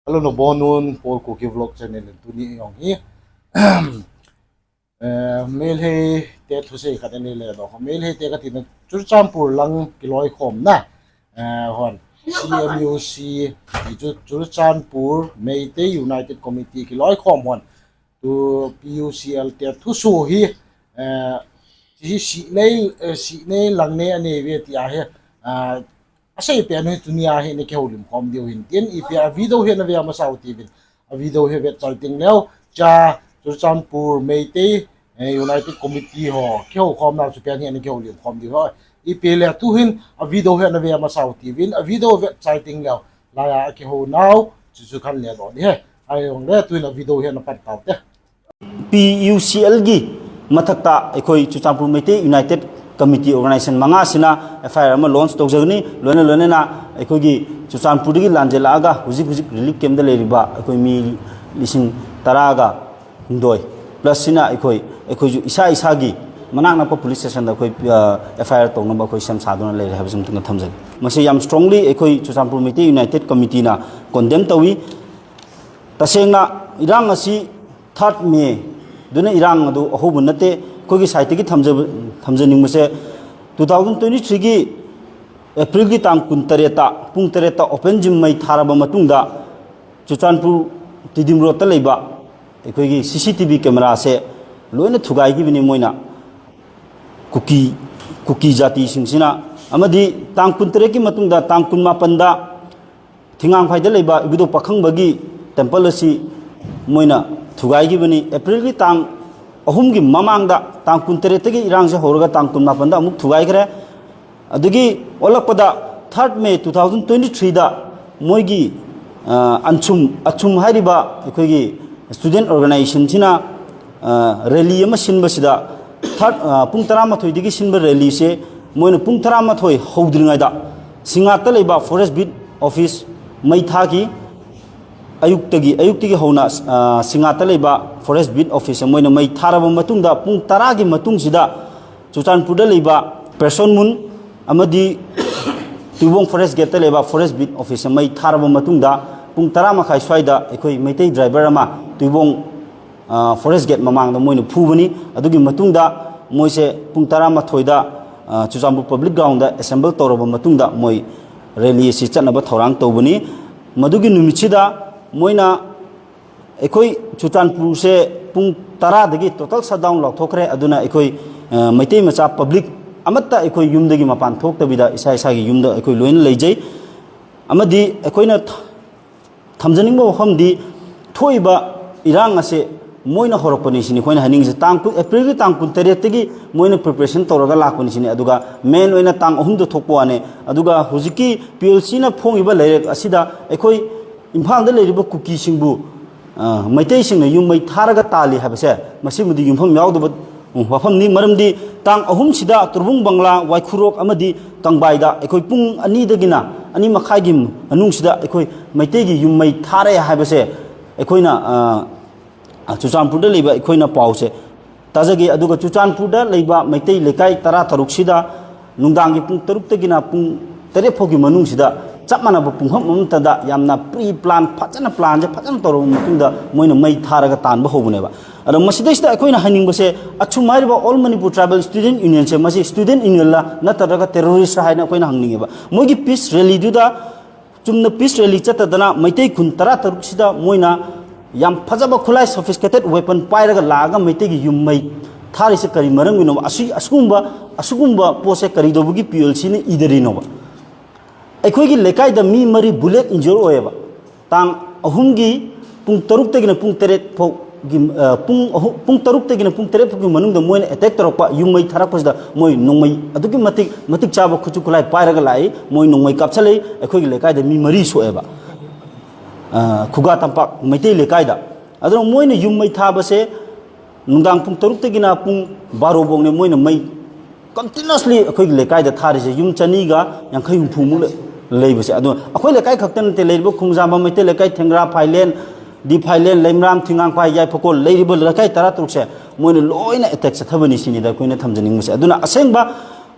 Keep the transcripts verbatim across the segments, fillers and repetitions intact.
Hello, nabonun Paul Kuki Vlog channel in tuni jong hi, eh, Meitei te thusei khat anei le doh. Meitei te kati na Churachandpur lang kiloikhomna, eh, hon C M U C, chu Churachandpur Meitei United Committee kiloikhom hon tu P U C L te thusoh hi, eh, hi sinei, eh, sinei langnei anei ve tia hi, ah, asei pen hi tunia hi na kihoulim khom diu hin tin ipi a video hi na ve masa u tivin, a video hi vet chai ting leu cha Churachandpur Meitei, eh, United Committee ho kihoukhomna chu pen hi na kihoulim khom diu ho. Ipi le tu hin a video hi na ve masa u tivin, a video vet chai ting leu laiya a kihounau chu chu kan le doh di he. Ai ong le tu hin a video hi na pan tau te. P U C L ꯒꯤ ꯃꯊꯛꯇ ꯑꯩꯈꯣꯏ ꯆꯨꯔꯆꯥꯟꯄꯨꯔ Meitei United Committee organization ꯃꯉꯥꯁꯤꯅ F I R ꯑꯃ launch ꯇꯧꯖꯒꯅꯤ꯫ ꯂꯣꯏꯅ ꯂꯣꯏꯅꯅ ꯑꯩꯈꯣꯏꯒꯤ ꯆꯨꯔꯆꯥꯟꯄꯨꯔꯗꯒꯤ ꯂꯥꯟꯖꯦꯜꯂꯛꯑꯒ ꯍꯧꯖꯤꯛ ꯍꯧꯖꯤꯛ relief campꯇ ꯂꯩꯔꯤꯕ ꯑꯩꯈꯣꯏ ꯃꯤ ꯂꯤꯁꯤꯡ ꯇꯔꯥꯒ ꯍꯨꯝꯗꯣꯏ plus ꯁꯤꯅ ꯑꯩꯈꯣꯏ, ꯑꯩꯈꯣꯏꯁꯨ ꯏꯁꯥ ꯏꯁꯥꯒꯤ ꯃꯅꯥꯛ ꯅꯛꯄ police stationꯗ ꯑꯩꯈꯣꯏ, ꯑ, F I R ꯇꯧꯅꯕ ꯑꯩꯈꯣꯏ ꯁꯦꯝ ꯁꯥꯗꯨꯅ ꯂꯩꯔꯦ ꯍꯥꯏꯕꯁꯤꯃꯇꯪꯒ ꯊꯝꯖꯒꯦ꯫ ꯃꯁꯤ ꯌꯥꯝ strongly ꯑꯩꯈꯣꯏ ꯆꯨꯔꯆꯥꯟꯄꯨꯔ ꯃꯩꯇꯩ United Committeeꯅ condemn ꯇꯧꯏ꯫ ꯇꯁꯦꯡꯅ ꯏꯔꯥꯡ ꯑꯁꯤ third May ꯗꯨꯅ ꯏꯔꯥꯡ ꯑꯗꯨ ꯑꯍꯧꯕ ꯅꯠꯇꯦ꯫ ꯑꯩꯈꯣꯏꯒꯤ sideꯇꯒꯤ ꯊꯝꯖꯕ-, ꯊꯝꯖꯅꯤꯡꯕꯁꯦ, two thousand twenty threeꯒꯤ Aprilꯒꯤ ꯇꯥꯡ ꯀꯨꯟꯇꯔꯦꯠꯇ ꯄꯨꯡ ꯇꯔꯦꯠꯇ open gym ꯃꯩ ꯊꯥꯔꯕ ꯃꯇꯨꯡꯗ ꯆꯨꯔꯆꯥꯟꯄꯨꯔ ꯇꯤꯗꯤꯝ roadꯇ ꯂꯩꯕ ꯑꯩꯈꯣꯏꯒꯤ C C T V cameraꯁꯦ ꯂꯣꯏꯅ ꯊꯨꯒꯥꯏꯈꯤꯕꯅꯤ ꯃꯣꯏꯅ꯫ ꯀꯨꯀꯤ, ꯀꯨꯀꯤ ꯖꯥꯇꯤꯁꯤꯡꯁꯤꯅ, ꯑꯃꯗꯤ ꯇꯥꯡ ꯀꯨꯟꯇꯔꯦꯠꯀꯤ ꯃꯇꯨꯡꯗ ꯇꯥꯡ ꯀꯨꯟꯃꯥꯄꯟꯗ ꯊꯤꯡꯉꯥꯡꯐꯥꯏꯗ ꯂꯩꯕ ꯏꯕꯨꯙꯧ ꯄꯥꯈꯪꯕꯒꯤ temple ꯑꯁꯤ ꯃꯣꯏꯅ ꯊꯨꯒꯥꯏꯈꯤꯕꯅꯤ꯫ Aprilꯒꯤ ꯇꯥꯡ ꯑꯍꯨꯝꯒꯤ ꯃꯃꯥꯡꯗ, ꯇꯥꯡ ꯀꯨꯟꯇꯔꯦꯠꯇꯒꯤ ꯏꯔꯥꯡꯁꯦ ꯍꯧꯔꯒ ꯇꯥꯡ ꯀꯨꯟꯃꯥꯄꯟꯗ ꯑꯃꯨꯛ ꯊꯨꯒꯥꯏꯈ꯭ꯔꯦ꯫ ꯑꯗꯒꯤ ꯑꯣꯜꯂꯛꯄꯗ third May two thousand twenty threeꯗ ꯃꯣꯏꯒꯤ, ꯑ, ꯑꯟꯁꯨꯝ, ꯑꯆꯨꯝ ꯍꯥꯏꯔꯤꯕ ꯑꯩꯈꯣꯏꯒꯤ student organizationꯁꯤꯅ, ꯑ, rally ꯑꯃ ꯁꯤꯟꯕꯁꯤꯗ third, ꯑ, ꯄꯨꯡ ꯇꯔꯥꯃꯥꯊꯣꯏꯗꯒꯤ ꯁꯤꯟꯕ rallyꯁꯦ ꯃꯣꯏꯅ ꯄꯨꯡ ꯇꯔꯥꯃꯥꯊꯣꯏ ꯍꯧꯗ꯭ꯔꯤꯉꯩꯗ ꯁꯤꯡꯉꯥꯠꯇ ꯂꯩꯕ forest beat office ꯃꯩ ꯊꯥꯈꯤ꯫ ꯑꯌꯨꯛꯇꯒꯤ, ꯑꯌꯨꯛꯇꯒꯤ ꯍꯧꯅ, ꯑ, ꯁꯤꯡꯉꯥꯠꯇ ꯂꯩꯕ forest beat office ꯃꯣꯏꯅ ꯃꯩ ꯊꯥꯔꯕ ꯃꯇꯨꯡꯗ ꯄꯨꯡ ꯇꯔꯥꯒꯤ ꯃꯇꯨꯡꯁꯤꯗ ꯆꯨꯔꯆꯥꯟꯄꯨꯔꯗ ꯂꯩꯕ ꯄ꯭ꯔꯦꯁꯣꯟ ꯃꯨꯟ ꯑꯃꯗꯤ ꯇꯨꯏꯕꯣꯡ forest gateꯇ ꯂꯩꯕ forest beat office ꯃꯩ ꯊꯥꯔꯕ ꯃꯇꯨꯡꯗ ꯄꯨꯡ ꯇꯔꯥ ꯃꯈꯥꯏ ꯁ꯭ꯋꯥꯏꯗ ꯑꯩꯈꯣꯏ ꯃꯩꯇꯩ driver ꯑꯃ ꯇꯨꯏꯕꯣꯡ, ꯑ, forest gate ꯃꯃꯥꯡꯗ ꯃꯣꯏꯅ ꯐꯨꯕꯅꯤ꯫ ꯑꯗꯨꯒꯤ ꯃꯇꯨꯡꯗ ꯃꯣꯏꯁꯦ ꯄꯨꯡ ꯇꯔꯥꯃꯥꯊꯣꯏꯗ, ꯑ, ꯆꯨꯔꯆꯥꯟꯄꯨꯔ public groundꯗ assemble ꯇꯧꯔꯕ ꯃꯇꯨꯡꯗ ꯃꯣꯏ rally ꯑꯁꯤ ꯆꯠꯅꯕ ꯊꯧꯔꯥꯡ ꯇꯧꯕꯅꯤ꯫ ꯃꯗꯨꯒꯤ ꯅꯨꯃꯤꯠꯁꯤꯗ ꯃꯣꯏꯅ ꯑꯩꯈꯣꯏ ꯆꯨꯔꯆꯥꯟꯄꯨꯔꯁꯦ ꯄꯨꯡ ꯇꯔꯥꯗꯒꯤ total shutdown ꯂꯥꯎꯊꯣꯛꯈ꯭ꯔꯦ꯫ ꯑꯗꯨꯅ ꯑꯩꯈꯣꯏ, ꯑ, ꯃꯩꯇꯩ ꯃꯆꯥ public ꯑꯃꯠꯇ ꯑꯩꯈꯣꯏ ꯌꯨꯝꯗꯒꯤ ꯃꯄꯥꯟ ꯊꯣꯛꯇꯕꯤꯗ ꯏꯁꯥ ꯏꯁꯥꯒꯤ ꯌꯨꯝꯗ ꯑꯩꯈꯣꯏ ꯂꯣꯏꯅ ꯂꯩꯖꯩ꯫ ꯑꯃꯗꯤ ꯑꯩꯈꯣꯏꯅ ꯊ-, ꯊꯝꯖꯅꯤꯡꯕ ꯋꯥꯐꯝꯗꯤ ꯊꯣꯛꯏꯕ ꯏꯔꯥꯡ ꯑꯁꯦ ꯃꯣꯏꯅ ꯍꯧꯔꯛꯄꯅꯤ ꯁꯤꯅꯤ ꯑꯩꯈꯣꯏꯅ ꯍꯥꯏꯅꯤꯡꯉꯤꯁꯦ꯫ ꯇꯥꯡ ꯀꯨꯟ, Aprilꯒꯤ ꯇꯥꯡ ꯀꯨꯟꯇꯔꯦꯠꯇꯒꯤ ꯃꯣꯏꯅ preparation ꯇꯧꯔꯒ ꯂꯥꯛꯄꯅꯤ ꯁꯤꯅꯤ꯫ ꯑꯗꯨꯒ main ꯑꯣꯏꯅ ꯇꯥꯡ ꯑꯍꯨꯝꯗ ꯊꯣꯛꯄ ꯋꯥꯅꯦ꯫ ꯑꯗꯨꯒ ꯍꯧꯖꯤꯛꯀꯤ P L Cꯅ ꯐꯣꯡꯉꯤꯕ ꯂꯥꯏꯔꯤꯛ ꯑꯁꯤꯗ ꯑꯩꯈꯣꯏ ꯏꯝꯐꯥꯜꯗ ꯂꯩꯔꯤꯕ ꯀꯨꯀꯤꯁꯤꯡꯕꯨ, ꯑ, ꯃꯩꯇꯩꯁꯤꯡꯅ ꯌꯨꯝ ꯃꯩ ꯊꯥꯔꯒ ꯇꯥꯜꯂꯤ ꯍꯥꯏꯕꯁꯦ, ꯃꯁꯤꯃꯗꯤ ꯌꯨꯝꯐꯝ ꯌꯥꯎꯗꯕ ꯋꯥꯐꯝꯅꯤ꯫ ꯃꯔꯝꯗꯤ ꯇꯥꯡ ꯑꯍꯨꯝꯁꯤꯗ ꯇꯨꯔꯕꯨꯡ ꯕꯪꯂꯥ, ꯋꯥꯏꯈꯨꯔꯣꯛ ꯑꯃꯗꯤ ꯀꯪꯕꯥꯏꯗ ꯑꯩꯈꯣꯏ ꯄꯨꯡ ꯑꯅꯤꯗꯒꯤꯅ ꯑꯅꯤ ꯃꯈꯥꯏꯒꯤ ꯃꯅꯨꯡꯁꯤꯗ ꯑꯩꯈꯣꯏ ꯃꯩꯇꯩꯒꯤ ꯌꯨꯝ ꯃꯩ ꯊꯥꯔꯦ ꯍꯥꯏꯕꯁꯦ ꯑꯩꯈꯣꯏꯅ, ꯑ, ꯑ, ꯆꯨꯔꯆꯥꯟꯄꯨꯔꯗ ꯂꯩꯕ ꯑꯩꯈꯣꯏꯅ ꯄꯥꯎꯁꯦ ꯇꯥꯖꯒꯦ꯫ ꯑꯗꯨꯒ ꯆꯨꯔꯆꯥꯟꯄꯨꯔꯗ ꯂꯩꯕ ꯃꯩꯇꯩ ꯂꯩꯀꯥꯏ ꯇꯔꯥ ꯇꯔꯨꯛꯁꯤꯗ ꯅꯨꯡꯗꯥꯡꯒꯤ ꯄꯨꯡ ꯇꯔꯨꯛꯇꯒꯤꯅ ꯄꯨꯡ ꯇꯔꯦꯠ ꯐꯥꯎꯒꯤ ꯃꯅꯨꯡꯁꯤꯗ ꯆꯞ ꯃꯥꯟꯅꯕ ꯄꯨꯡꯐꯝ ꯑꯃꯠꯇꯗ ꯌꯥꯝꯅ pre plan, ꯐꯖꯅ planꯁꯦ ꯐꯖꯅ ꯇꯧꯔꯕ ꯃꯇꯨꯡꯗ ꯃꯣꯏꯅ ꯃꯩ ꯊꯥꯔꯒ ꯇꯥꯟꯕ ꯍꯧꯕꯅꯦꯕ꯫ ꯑꯗꯣ ꯃꯁꯤꯗꯩꯁꯤꯗ ꯑꯩꯈꯣꯏꯅ ꯍꯥꯏꯅꯤꯡꯕꯁꯦ, ꯑꯆꯨꯝ ꯍꯥꯏꯔꯤꯕ All Manipur Tribal Student Unionꯁꯦ ꯃꯁꯤ student unionꯂ ꯅꯠꯇ꯭ꯔꯒ terroristꯔ ꯍꯥꯏꯅ ꯑꯩꯈꯣꯏꯅ ꯍꯪꯅꯤꯡꯉꯦꯕ꯫ ꯃꯣꯏꯒꯤ peace rallyꯗꯨꯗ ꯆꯨꯝꯅ peace rally ꯆꯠꯇꯗꯅ ꯃꯩꯇꯩ ꯈꯨꯟ ꯇꯔꯥ ꯇꯔꯨꯛꯁꯤꯗ ꯃꯣꯏꯅ ꯌꯥꯝ ꯐꯖꯕ ꯈꯨꯠꯂꯥꯏ, sophisticated weapon ꯄꯥꯏꯔꯒ ꯂꯥꯛꯑꯒ ꯃꯩꯇꯩꯒꯤ ꯌꯨꯝ ꯃꯩ ꯊꯥꯔꯤꯁꯦ ꯀꯔꯤ ꯃꯔꯝꯒꯤꯅꯣꯕ? ꯑꯁꯤ, ꯑꯁꯤꯒꯨꯝꯕ, ꯑꯁꯤꯒꯨꯝꯕ ꯄꯣꯠꯁꯦ ꯀꯔꯤꯗꯧꯕꯒꯤ P L Cꯅ ꯏꯗꯔꯤꯅꯣꯕ? ꯑꯩꯈꯣꯏꯒꯤ ꯂꯩꯀꯥꯏꯗ ꯃꯤ ꯃꯔꯤ bullet injure ꯑꯣꯏꯌꯦꯕ꯫ ꯇꯥꯡ ꯑꯍꯨꯝꯒꯤ ꯄꯨꯡ ꯇꯔꯨꯛꯇꯒꯤꯅ ꯄꯨꯡ ꯇꯔꯦꯠ ꯐꯥꯎꯒꯤ, ꯑ, ꯄꯨꯡ ꯑꯍꯨꯝ, ꯄꯨꯡ ꯇꯔꯨꯛꯇꯒꯤꯅ ꯄꯨꯡ ꯇꯔꯦꯠ ꯐꯥꯎꯒꯤ ꯃꯅꯨꯡꯗ ꯃꯣꯏꯅ attack ꯇꯧꯔꯛꯄ, ꯌꯨꯝ ꯃꯩ ꯊꯥꯔꯛꯄꯁꯤꯗ ꯃꯣꯏ ꯅꯣꯡꯃꯩ ꯑꯗꯨꯛꯀꯤ ꯃꯇꯤꯛ, ꯃꯇꯤꯛ ꯆꯥꯕ ꯈꯨꯠꯁꯨ ꯈꯨꯠꯂꯥꯏ ꯄꯥꯏꯔꯒ ꯂꯥꯛꯏ꯫ ꯃꯣꯏ ꯅꯣꯡꯃꯩ ꯀꯥꯞꯁꯜꯂꯛꯏ꯫ ꯑꯩꯈꯣꯏꯒꯤ ꯂꯩꯀꯥꯏꯗ ꯃꯤ ꯃꯔꯤ ꯁꯣꯛꯑꯦꯕ꯫ ꯑ, ꯈꯨꯒꯥ ꯇꯝꯄꯥꯛ ꯃꯩꯇꯩ ꯂꯩꯀꯥꯏꯗ꯫ ꯑꯗꯨꯅ ꯃꯣꯏꯅ ꯌꯨꯝ ꯃꯩ ꯊꯥꯕꯁꯦ ꯅꯨꯡꯗꯥꯡ ꯄꯨꯡ ꯇꯔꯨꯛꯇꯒꯤꯅ ꯄꯨꯡ ꯕꯥꯔꯣ ꯐꯥꯎꯅꯦ ꯃꯣꯏꯅ ꯃꯩ continuously ꯑꯩꯈꯣꯏꯒꯤ ꯂꯩꯀꯥꯏꯗ ꯊꯥꯔꯤꯁꯦ꯫ ꯌꯨꯝ ꯆꯅꯤꯒ ꯌꯥꯡꯈꯩ ꯍꯨꯝꯐꯨꯃꯨꯛ ꯂꯩ-, ꯂꯩꯕꯁꯦ꯫ ꯑꯗꯣ ꯑꯩꯈꯣꯏ ꯂꯩꯀꯥꯏ ꯈꯛꯇ ꯅꯠꯇꯦ, ꯂꯩꯔꯤꯕ ꯈꯣꯡꯖꯥꯝꯕꯝ ꯃꯩꯇꯩ ꯂꯩꯀꯥꯏ, ꯊꯦꯡꯒ꯭ꯔꯥ, ꯐꯥꯏꯂꯦꯟ, ꯗꯤ ꯐꯥꯏꯂꯦꯟ, ꯂꯩꯃꯔꯥꯝ, ꯊꯤꯡꯉꯥꯡꯐꯥꯏ, ꯌꯥꯏꯐꯀꯣꯜ, ꯂꯩꯔꯤꯕ ꯂꯩꯀꯥꯏ ꯇꯔꯥ ꯇꯔꯨꯛꯁꯦ ꯃꯣꯏꯅ ꯂꯣꯏꯅ attack ꯆꯠꯊꯕꯅꯤ ꯁꯤꯅꯤꯗ ꯑꯩꯈꯣꯏꯅ ꯊꯝꯖꯅꯤꯡꯕꯁꯦ꯫ ꯑꯗꯨꯅ ꯑꯁꯦꯡꯕ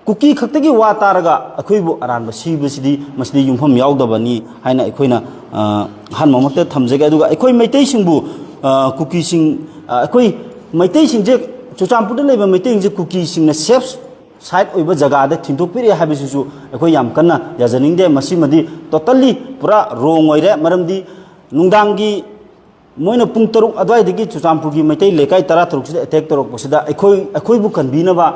ꯀꯨꯀꯤ ꯈꯛꯇꯒꯤ ꯋꯥ ꯇꯥꯔꯒ ꯑꯩꯈꯣꯏꯕꯨ ꯑꯔꯥꯟꯕ ꯁꯤꯕꯁꯤꯗꯤ, ꯃꯁꯤꯗꯤ ꯌꯨꯝꯐꯝ ꯌꯥꯎꯗꯕꯅꯤ ꯍꯥꯏꯅ ꯑꯩꯈꯣꯏꯅ, ꯑ, ꯑꯍꯥꯟꯕ ꯃꯛꯇ ꯊꯝꯖꯒꯦ꯫ ꯑꯗꯨꯒ ꯑꯩꯈꯣꯏ ꯃꯩꯇꯩꯁꯤꯡꯕꯨ, ꯑ, ꯀꯨꯀꯤꯁꯤꯡ, ꯑ, ꯑꯩꯈꯣꯏ ꯃꯩꯇꯩꯁꯤꯡꯁꯦ, ꯆꯨꯔꯆꯥꯟꯄꯨꯔꯗ ꯂꯩꯕ ꯃꯩꯇꯩꯁꯤꯡꯁꯦ ꯀꯨꯀꯤꯁꯤꯡꯅ safe side ꯑꯣꯏꯕ ꯖꯒꯥꯗ ꯊꯤꯟꯗꯣꯛꯄꯤꯔꯛꯑꯦ ꯍꯥꯏꯕꯁꯤꯁꯨ ꯑꯩꯈꯣꯏ ꯌꯥꯝ ꯀꯟꯅ ꯌꯥꯖꯅꯤꯡꯗꯦ꯫ ꯃꯁꯤꯃꯗꯤ totally ꯄꯨꯔꯥ wrong ꯑꯣꯏꯔꯦ꯫ ꯃꯔꯝꯗꯤ ꯅꯨꯡꯗꯥꯡꯒꯤ ꯃꯣꯏꯅ ꯄꯨꯡ ꯇꯔꯨꯛ ꯑꯗꯨꯋꯥꯏꯗꯒꯤ ꯆꯨꯔꯆꯥꯟꯄꯨꯔꯒꯤ ꯃꯩꯇꯩ ꯂꯩꯀꯥꯏ ꯇꯔꯥ ꯇꯔꯨꯛꯁꯤꯗ attack ꯇꯧꯔꯛꯄꯁꯤꯗ ꯑꯩꯈꯣꯏ, ꯑꯩꯈꯣꯏꯕꯨ ꯀꯟꯕꯤꯅꯕ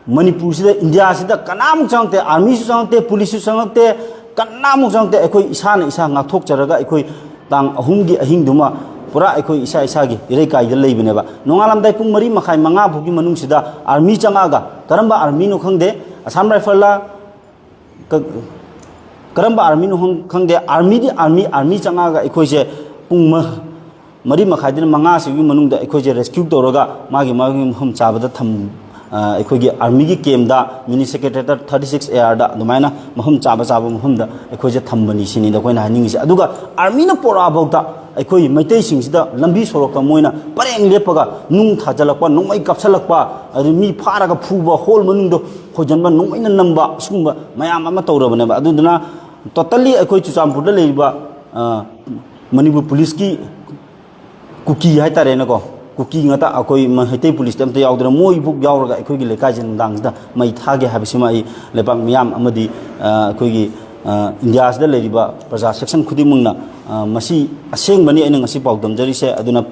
ꯃꯅꯤꯄꯨꯔꯁꯤꯗ, ꯏꯟꯗꯤꯌꯥꯁꯤꯗ ꯀꯅꯥꯃꯨꯛ ꯆꯪꯉꯛꯇꯦ, armyꯁꯨ ꯆꯪꯉꯛꯇꯦ, policeꯁꯨ ꯆꯪꯉꯛꯇꯦ, ꯀꯅꯥꯃꯨꯛ ꯆꯪꯉꯛꯇꯦ꯫ ꯑꯩꯈꯣꯏ ꯏꯁꯥꯅ ꯏꯁꯥ ꯉꯥꯛꯊꯣꯛꯆꯔꯒ ꯑꯩꯈꯣꯏ ꯇꯥꯡ ꯑꯍꯨꯝꯒꯤ ꯑꯍꯤꯡꯗꯨꯃ ꯄꯨꯔꯥ ꯑꯩꯈꯣꯏ ꯏꯁꯥ ꯏꯁꯥꯒꯤ ꯏꯔꯩꯀꯥꯏꯗ ꯂꯩꯕꯅꯦꯕ꯫ ꯅꯣꯡꯉꯥꯜꯂꯝꯗꯥꯏ ꯄꯨꯡ ꯃꯔꯤ ꯃꯈꯥꯏ, ꯃꯉꯥ ꯐꯥꯎꯒꯤ ꯃꯅꯨꯡꯁꯤꯗ army ꯆꯪꯉꯛꯑꯒ, ꯀꯔꯝꯕ armyꯅꯣ ꯈꯪꯗꯦ, Assam Rifleꯂ, ꯀ-, ꯀꯔꯝꯕ armyꯅꯣ ꯈꯪ-, ꯈꯪꯗꯦ, armyꯗꯤ army, army ꯆꯪꯉꯛꯑꯒ ꯑꯩꯈꯣꯏꯁꯦ ꯄꯨꯡ ꯃ-, ꯃꯔꯤ ꯃꯈꯥꯏꯗꯩꯅ ꯃꯉꯥ ꯁꯤꯒꯤ ꯃꯅꯨꯡꯗ ꯑꯩꯈꯣꯏꯁꯦ rescue ꯇꯧꯔꯒ ꯃꯥꯒꯤ, ꯃꯥꯒꯤ ꯃꯐꯝ ꯆꯥꯕꯗ ꯊꯝ-, ꯑ, ꯑꯩꯈꯣꯏꯒꯤ armyꯒꯤ campꯗ, mini secretariat thirty six Aꯔꯗ ꯑꯗꯨꯃꯥꯏꯅ ꯃꯐꯝ ꯆꯥꯕ ꯆꯥꯕ ꯃꯐꯝꯗ ꯑꯩꯈꯣꯏꯁꯦ ꯊꯝꯕꯅꯤ ꯁꯤꯅꯤꯗ ꯑꯩꯈꯣꯏꯅ ꯍꯥꯏꯅꯤꯡꯉꯤꯁꯦ꯫ ꯑꯗꯨꯒ armyꯅ ꯄꯣꯔꯛꯑꯐꯥꯎꯗ ꯑꯩꯈꯣꯏ ꯃꯩꯇꯩꯁꯤꯡꯁꯤꯗ ꯂꯝꯕꯤ ꯁꯣꯔꯣꯛꯇ ꯃꯣꯏꯅ ꯄꯔꯦꯡ ꯂꯦꯞꯄꯒ ꯅꯨꯡ ꯊꯥꯖꯤꯜꯂꯛꯄ, ꯅꯣꯡꯃꯩ ꯀꯥꯞꯁꯤꯜꯂꯛꯄ, ꯑꯗꯨ ꯃꯤ ꯐꯥꯔꯒ ꯐꯨꯕ, ꯍꯣꯜ ꯃꯅꯨꯡꯗ ꯍꯣꯏꯖꯟꯕ, ꯅꯣꯡꯃꯩꯅ ꯅꯝꯕ, ꯁꯤꯒꯨꯝꯕ ꯃꯌꯥꯝ ꯑꯃ ꯇꯧꯔꯕꯅꯦꯕ꯫ ꯑꯗꯨꯗꯨꯅ totally ꯑꯩꯈꯣꯏ ꯆꯨꯔꯆꯥꯟꯄꯨꯔꯗ ꯂꯩꯔꯤꯕ, ꯑ, ꯃꯅꯤꯄꯨꯔ policeꯀꯤ ꯀꯨꯀꯤ ꯍꯥꯏꯇꯥꯔꯦꯅꯦꯀꯣ, ꯀꯨꯀꯤ ꯉꯥꯛꯇ, ꯑꯩꯈꯣꯏ ꯃꯩꯇꯩ policeꯇꯤ ꯑꯝꯇ ꯌꯥꯎꯗꯅ ꯃꯣꯏꯕꯨ ꯌꯥꯎꯔꯒ ꯑꯩꯈꯣꯏꯒꯤ ꯂꯩꯀꯥꯏꯁꯦ ꯅꯨꯡꯗꯥꯡꯁꯤꯗ ꯃꯩ ꯊꯥꯒꯦ ꯍꯥꯏꯕꯁꯤꯃ ꯑꯩ ꯂꯩꯕꯥꯛ ꯃꯤꯌꯥꯝ ꯑꯃꯗꯤ, ꯑ, ꯑꯩꯈꯣꯏꯒꯤ, ꯑ, ꯏꯟꯗꯤꯌꯥꯁꯤꯗ ꯂꯩꯔꯤꯕ ꯄ꯭ꯔꯖꯥ section ꯈꯨꯗꯤꯡꯃꯛꯅ, ꯑ, ꯃꯁꯤ ꯑꯁꯦꯡꯕꯅꯤ ꯑꯩꯅ ꯉꯁꯤ ꯄꯥꯎꯗꯝꯖꯔꯤꯁꯦ꯫ ꯑꯗꯨꯅ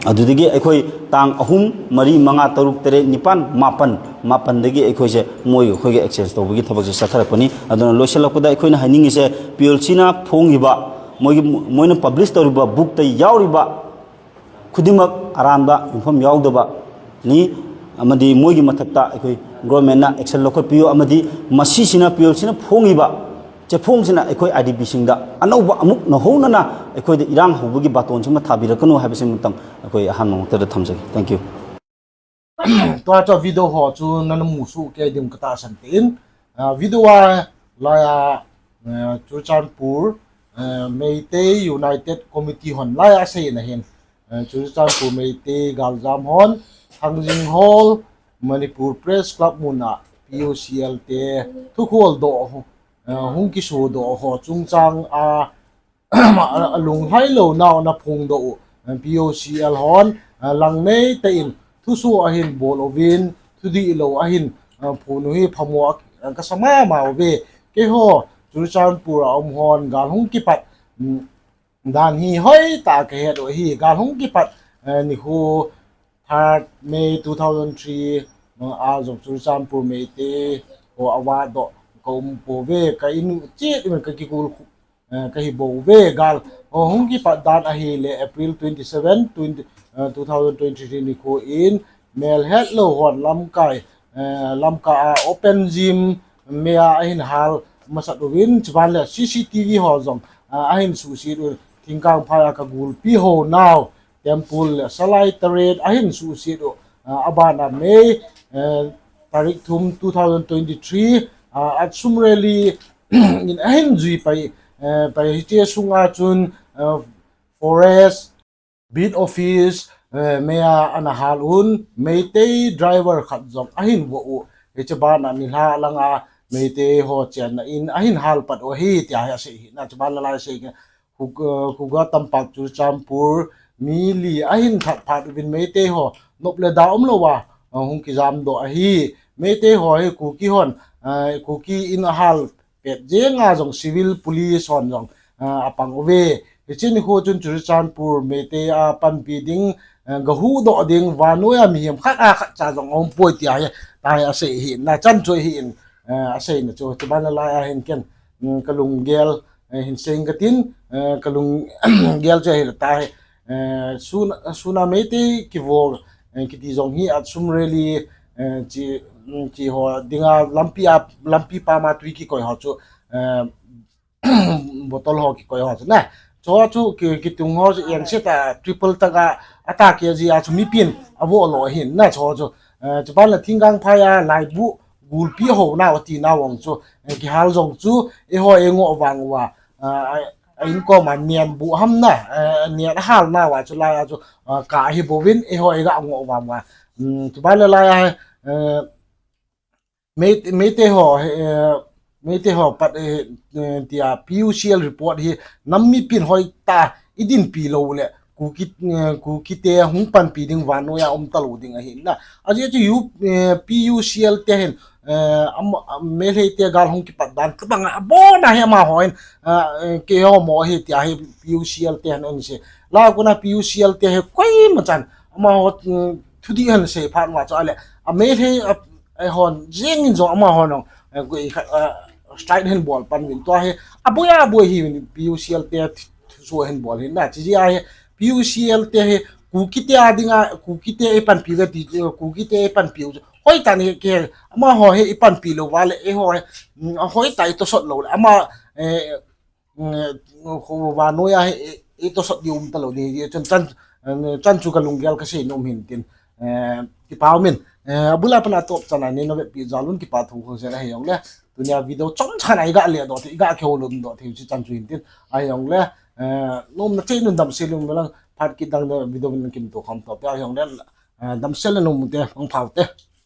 ꯑꯗꯨꯗꯒꯤ ꯑꯩꯈꯣꯏ ꯇꯥꯡ ꯑꯍꯨꯝ, ꯃꯔꯤ, ꯃꯉꯥ, ꯇꯔꯨꯛ, ꯇꯔꯦꯠ, ꯅꯤꯄꯥꯟ, ꯃꯥꯄꯟ, ꯃꯥꯄꯟꯗꯒꯤ ꯑꯩꯈꯣꯏꯁꯦ ꯃꯣꯏꯒ ꯑꯩꯈꯣꯏꯒ exchange ꯇꯧꯕꯒꯤ ꯊꯕꯛꯁꯦ ꯆꯠꯊꯔꯛꯄꯅꯤ꯫ ꯑꯗꯨꯅ ꯂꯣꯏꯁꯤꯜꯂꯛꯄꯗ ꯑꯩꯈꯣꯏꯅ ꯍꯥꯏꯅꯤꯡꯉꯤꯁꯦ, PLCꯅ ꯐꯣꯡꯉꯤꯕ, ꯃꯣꯏꯒꯤ, ꯃꯣꯏꯅ publish ꯇꯧꯔꯤꯕ bookꯇ ꯌꯥꯎꯔꯤꯕ ꯈꯨꯗꯤꯡꯃꯛ ꯑꯔꯥꯟꯕ, ꯌꯨꯝꯐꯝ ꯌꯥꯎꯗꯕꯅꯤ꯫ ꯑꯃꯗꯤ ꯃꯣꯏꯒꯤ ꯃꯊꯛꯇ ꯑꯩꯈꯣꯏ governmentꯅ action ꯂꯧꯈꯠꯄꯤꯌꯨ꯫ ꯑꯃꯗꯤ ꯃꯁꯤꯁꯤꯅ, PLCꯅ ꯐꯣꯡꯉꯤꯕ ꯆꯦꯐꯣꯡꯁꯤꯅ ꯑꯩꯈꯣꯏ IDPꯁꯤꯡꯗ ꯑꯅꯧꯕ ꯑꯃꯨꯛ ꯅꯧꯍꯧꯅꯅ ꯑꯩꯈꯣꯏꯗ ꯏꯔꯥꯡ ꯍꯧꯕꯒꯤ ꯕꯥꯇꯣꯟꯁꯤꯃ ꯊꯥꯕꯤꯔꯛꯀꯅꯨ ꯍꯥꯏꯕꯁꯤꯃꯇꯪ ꯑꯩꯈꯣꯏ ꯑꯍꯥꯟꯕ ꯃꯛꯇꯗ ꯊꯝꯖꯒꯦ꯫ Thank you. Tua chu video ho chu nana mu soh kei ding katahsan tein. Ah, video a laiya, eh, Churachandpur, eh, Meitei United Committee hon laiya aseina hin, eh, Churachandpur Meitei galjam hon Thangjing Hall, Manipur Press Club muna PUCL te thukhol doh, eh, hung kisodoh ho chungchang a, a, alunglhai lou nau ana phongdoh u, eh, PUCL hon, eh, lang nei tah in thusoh ahin bol uvin, thudihlou ahin, eh, phon u hi phamo a, eh, kasa mama uve. Keiho Churachandpur a um hon gal hung kipat, mm, dan hi hoitah a kahet u ahi. Gal hung kipat, eh, nikho third May two thousand three, a jong Churachandpur Meitei ho avahdoh kaum pouve, ka in u chet in kakikul, eh, kahi bouve. Gal ho hung kipat dan ahile April twenty seven, twenty, eh, two thousand twenty three nikho in melhetlou hon lamkai, eh, Lamka a open gym meiya ahin hal masat uvin, chuban le CCTV ho jong, eh, ahin suhset u, Thingkangphai a kagulpi ho nau, temple le Salai Taret ahin suhset u, eh, abana May, eh, tarik thum two thousand twenty three, eh, Atsum Rally in ahin jui pai, eh, pai hiche sunga chun, eh, forest, beat office, eh, meiya ana hal un, Meitei driver khat jong ahin voh u. Hiche bana nilhah langa Meitei ho chenna in ahin hal pat u ahi, tia hi asei hi. Na chuban le lai sei ke, Khug-, eh, Khuga Tampak Churachandpur mi li ahin that phat uvin Meitei ho nop le da umlouva, eh, hung kijamdoh ahi. Meitei ho hi Kuki hon, eh, Kuki in ahal pet jenga jong civil police hon jong, ah, apang uve. Hiche nikho chun Churachandpur Meitei a panpi ding, ah, gahuhdoh ding, vannoi a mihem khat a khat cha jong aumpoi tia hi, tia hi asei hi, na chan chu hi in, ah, aseina chu, chuban le lai ahin ken, mm, kalunggel, eh, hin seng katin, eh, kalunggel chu hi tia hi, eh, sun, suna Meitei kivo, eh, kiti jong hi Atsum Rally, eh, chi, mm, chi ho dinga lampi a, lampi pama tui kikoi ho chu, eh, bottle ho kikoi ho chu na. Chu chu ki, kitung ho chu eng se ta triple taka, ata kg a chu mipin avoh lou ahin na chu chu. Eh, chuban le Thingkangphai a laibu gulpi ho nau ati nau vang chu, eh, kihal jong chu, eiho eingoh vang uva, ah, a, a inkom a nian bu ham na, eh, nian ahal nauva chu laiya chu, ah, ka hi bouvin eiho eiga ngoh vang uva. Hmm, chuban le laiya, eh, Mei, Meitei ho, eh, Meitei ho pat, eh, eh, tia P U C L report hi nam mipin hoitah idinpi lou le Kuki, eh, Kuki te hung panpi ding vannoi a um talou ding ahi na. Ajeh chu U, eh, P U C L te hin, eh, am, am, Meitei te gal hung kipat dan tabang a abon a hi amaho hin, ah, eh, keiho mo hi tia hi P U C L te hin ahin sei. Lakuna P U C L te hi koima chan amaho, mm, thudih ahin sei phat uva chu ale a Meitei a, eh, hon jeng in jong amaho nong, eh, koi kha, eh, strike hin bol pan vin tua hi aboi aboi hi vin P U C L te thu, thu so hin bol hin na chi ji a hi P U C L te hi Kuki te a dinga Kuki te eipanpi ve ti, eh, Kuki te eipanpi u chu hoitah ni ke amaho hi ipanpi lou uva le eiho hi, mm, hoitah itosot lou le ama, eh, mm, eh, ho vannoi a hi, eh, itosot di um talou ni, eh, chan, chan, eh, chan chu kalunggel kasei nom hin tin, eh, kipa umin, eh, abula pana top chan a neina vetpi jal un kipa thu khang sen ahi jongle, tunia video chomcha na iga le doh thei, iga kihoulim doh thei u chu chan chu hin tin, ahi jongle, eh, nomna cheh nun damsel un lang phat kidang na video in kimuto kham tau te ahi jongle, eh, damsel le nom u te, mangpha u te.